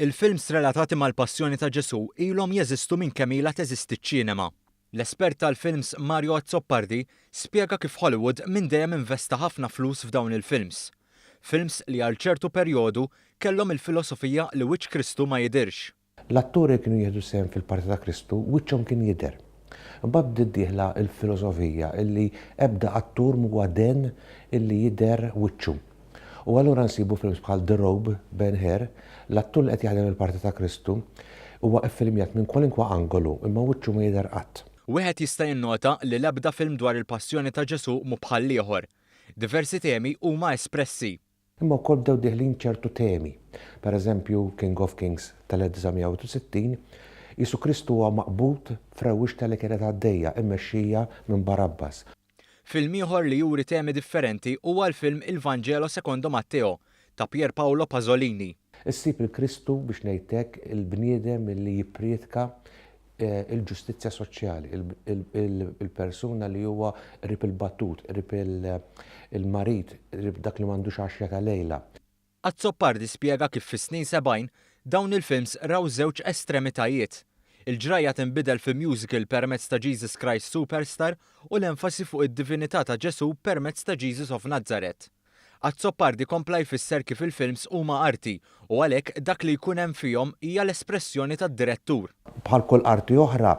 Il-films relatati mal-passjoni ta' Ġesù ilhom jeżistu minn kemm ilha teżisti ċ-ċinema. L-espert tal-films Mario Azzopardi spjega kif Hollywood minn dejjem investa ħafna flus f'dawn il-films. Films li għal ċertu perjodu kellhom il-filosofija li wiċċ Kristu ma jidhirx. L-atturi li kienu jieħdu sehem fil-parti ta' Kristu wiċċhom kien jidher. Imbagħad bdiet dieħla l-filosofija illi ebda attur m'huwa den illi jidher wiċċu. U allura nsibu films bħal The Robe, Ben Hur, l-attur li qed jaħdem il-parti ta' Kristu huwa ffilmjat minn kwalinkwa angolu imma wiċċu ma jidher qatt. Wieħed jista' jinnota li l-ebda film dwar il-passjoni ta' Ġesù mhu bħall-ieħor. Diversi temi huma espressi. Imma wkoll bdew dieħlin ċertu temi. Per eżempju, King of Kings tal-1961, qisu Kristu huwa maqbud f'rewwixta li kienet għaddejja, immexxija minn Barabbas. Film ieħor li juri temi differenti huwa l-film Il Vangelo Secondo Matteo ta' Pier Paolo Pasolini. Issib 'il Kristu, biex ngħid hekk, il-bniedem li jipprietka l-ġustizzja soċjali, il-persuna li huwa qrib il-batut, qrib il-marid, qrib dak li m'għandux għaxja ta' lejla. Azzopardi spjega kif fis-snin 70 dawn il-films raw żewġ estremitajiet. Il-ġrajja tinbidel fi musical permezz ta' Jesus Christ Superstar u l-enfasi fuq id-divinità ta' Ġesù permezz ta' Jesus of Nazareth. Azzopardi kompla jfisser kif il-films huma arti u għalhekk dak li jkun hemm fihom hija l-espressjoni tad-direttur. Bħal kull arti oħra,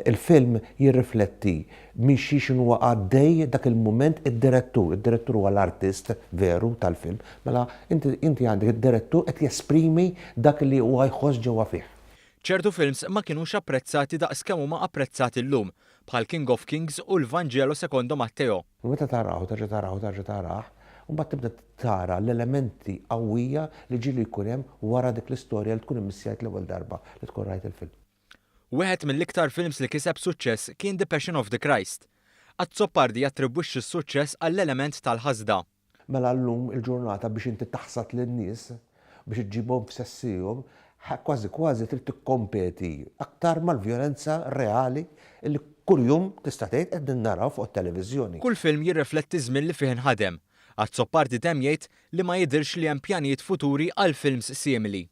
il-film jirrifletti minn xiex inhuwa għaddej dak il-mument id-direttur. Id-direttur huwa l-artist veru tal-film. Mela inti inti għandek id-direttur qed jesprimi dak li huwa jħoss ġewwa fih. Ċertu films ma kinux apprezzati daqs kemm huma apprezzati llum, bħal King of Kings u l-Vangelo Secondo Matteo. Meta tarah u terġa' tarah u terġa' tarah, imbagħad tibda tara l-elementi qawwija li ġieli jkun hemm wara dik l-istorja li tkun immissjajt l-ewwel darba li tkun rajt il-film. Wieħed mill-iktar films li kiseb suċċess kien The Passion of the Christ. Azzopardi jattribwixxi s-suċċess għall-element tal-ħasda. Mela llum il-ġurnata biex inti taħsad lin-nies, biex iġġibhom f'sessihom, kważi kważi trid tikkompeti aktar mal-vjolenza reali li kuljum tista' tgħid qegħdin naraw fuq it-televiżjoni. Kull film jirrifletti ż-żmien li fih inħadem. Azzopardi temm jgħid li ma jidhirx li hemm pjanijiet futuri għal films simili.